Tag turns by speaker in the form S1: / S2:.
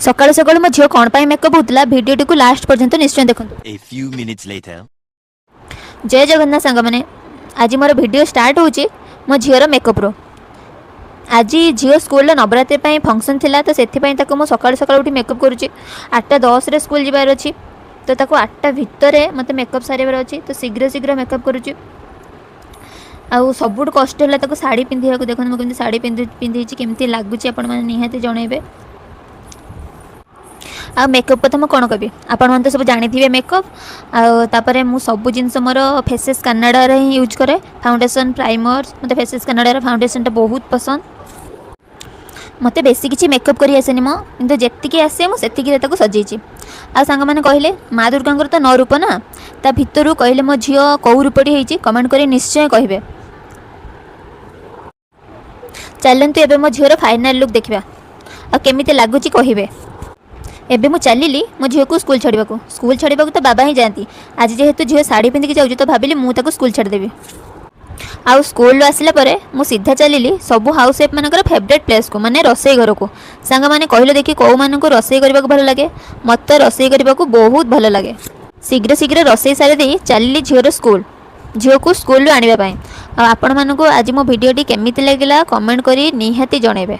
S1: ସକାଳୁ ସକାଳୁ ମୋ ଝିଅ କ'ଣ ପାଇଁ ମେକଅପ୍ ହେଉଥିଲା, ଭିଡ଼ିଓଟିକୁ ଲାଷ୍ଟ ପର୍ଯ୍ୟନ୍ତ ନିଶ୍ଚୟ ଦେଖନ୍ତୁ।
S2: A few minutes later.
S1: ଜୟ ଜଗନ୍ନାଥ ସାଙ୍ଗମାନେ। ଆଜି ମୋର ଭିଡ଼ିଓ ଷ୍ଟାର୍ଟ ହେଉଛି ମୋ ଝିଅର ମେକଅପ୍ରୁ। ଆଜି ଝିଅ ସ୍କୁଲର ନବରାତ୍ରି ପାଇଁ ଫଙ୍କସନ୍ ଥିଲା, ତ ସେଥିପାଇଁ ତାକୁ ମୁଁ ସକାଳୁ ସକାଳୁ ଉଠି ମେକଅପ୍ କରୁଛି। 8:10ରେ ସ୍କୁଲ ଯିବାର ଅଛି, ତ ତାକୁ 8ଟା ଭିତରେ ମୋତେ ମେକଅପ୍ ସାରିବାର ଅଛି। ତ ଶୀଘ୍ର ଶୀଘ୍ର ମେକଅପ୍ କରୁଛି। ଆଉ ସବୁଠୁ କଷ୍ଟ ହେଲା ତାକୁ ଶାଢ଼ୀ ପିନ୍ଧିବାକୁ। ଦେଖନ୍ତୁ, ମୁଁ କେମିତି ଶାଢ଼ୀ ପିନ୍ଧେଇଛି, କେମିତି ଲାଗୁଛି ଆପଣମାନେ ନିହାତି ଜଣାଇବେ। ଆଉ ମେକଅପ୍ କଥା ମୁଁ କ'ଣ କହିବି, ଆପଣମାନେ ତ ସବୁ ଜାଣିଥିବେ ମେକଅପ୍। ଆଉ ତାପରେ ମୁଁ ସବୁ ଜିନିଷ ମୋର ଫେସେସ୍ କାନାଡ଼ାରେ ହିଁ ୟୁଜ୍ କରେ, ଫାଉଣ୍ଡେସନ୍, ପ୍ରାଇମର୍। ମୋତେ ଫେସେସ୍ କାନାଡ଼ାର ଫାଉଣ୍ଡେସନ୍ଟା ବହୁତ ପସନ୍ଦ। ମୋତେ ବେଶୀ କିଛି ମେକଅପ୍ କରି ଆସେନି ମୋ, କିନ୍ତୁ ଯେତିକି ଆସେ ମୁଁ ସେତିକିରେ ତାକୁ ସଜେଇଛି। ଆଉ ସାଙ୍ଗମାନେ କହିଲେ, ମା ଦୁର୍ଗାଙ୍କର ତ ନଅ ରୂପ ନା, ତା ଭିତରୁ କହିଲେ ମୋ ଝିଅ କେଉଁ ରୂପଟି ହେଇଛି? କମେଣ୍ଟ କରି ନିଶ୍ଚୟ କହିବେ। ଚାଲନ୍ତୁ, ଏବେ ମୋ ଝିଅର ଫାଇନାଲ୍ ଲୁକ୍ ଦେଖିବା ଆଉ କେମିତି ଲାଗୁଛି କହିବେ। ଏବେ ମୁଁ ଚାଲିଲି ମୋ ଝିଅକୁ ସ୍କୁଲ ଛାଡ଼ିବାକୁ। ସ୍କୁଲ ଛାଡ଼ିବାକୁ ତ ବାବା ହିଁ ଯାଆନ୍ତି। ଆଜି ଯେହେତୁ ଝିଅ ଶାଢ଼ୀ ପିନ୍ଧିକି ଯାଉଛି, ତ ଭାବିଲି ମୁଁ ତାକୁ ସ୍କୁଲ ଛାଡ଼ିଦେବି। ଆଉ ସ୍କୁଲରୁ ଆସିଲା ପରେ ମୁଁ ସିଧା ଚାଲିଲି ସବୁ ହାଉସ୍ ୱାଇଫ୍ ମାନଙ୍କର ଫେଭରେଟ୍ ପ୍ଲେସ୍କୁ, ମାନେ ରୋଷେଇ ଘରକୁ। ସାଙ୍ଗମାନେ, କହିଲେ ଦେଖି, କେଉଁମାନଙ୍କୁ ରୋଷେଇ କରିବାକୁ ଭଲ ଲାଗେ? ମୋତେ ରୋଷେଇ କରିବାକୁ ବହୁତ ଭଲ ଲାଗେ। ଶୀଘ୍ର ଶୀଘ୍ର ରୋଷେଇ ସାରି ଦେଇ ଚାଲିଲି ଝିଅର ସ୍କୁଲ, ଝିଅକୁ ସ୍କୁଲରୁ ଆଣିବା ପାଇଁ। ଆଉ ଆପଣମାନଙ୍କୁ ଆଜି ମୋ ଭିଡ଼ିଓଟି କେମିତି ଲାଗିଲା, କମେଣ୍ଟ କରି ନିହାତି ଜଣାଇବେ।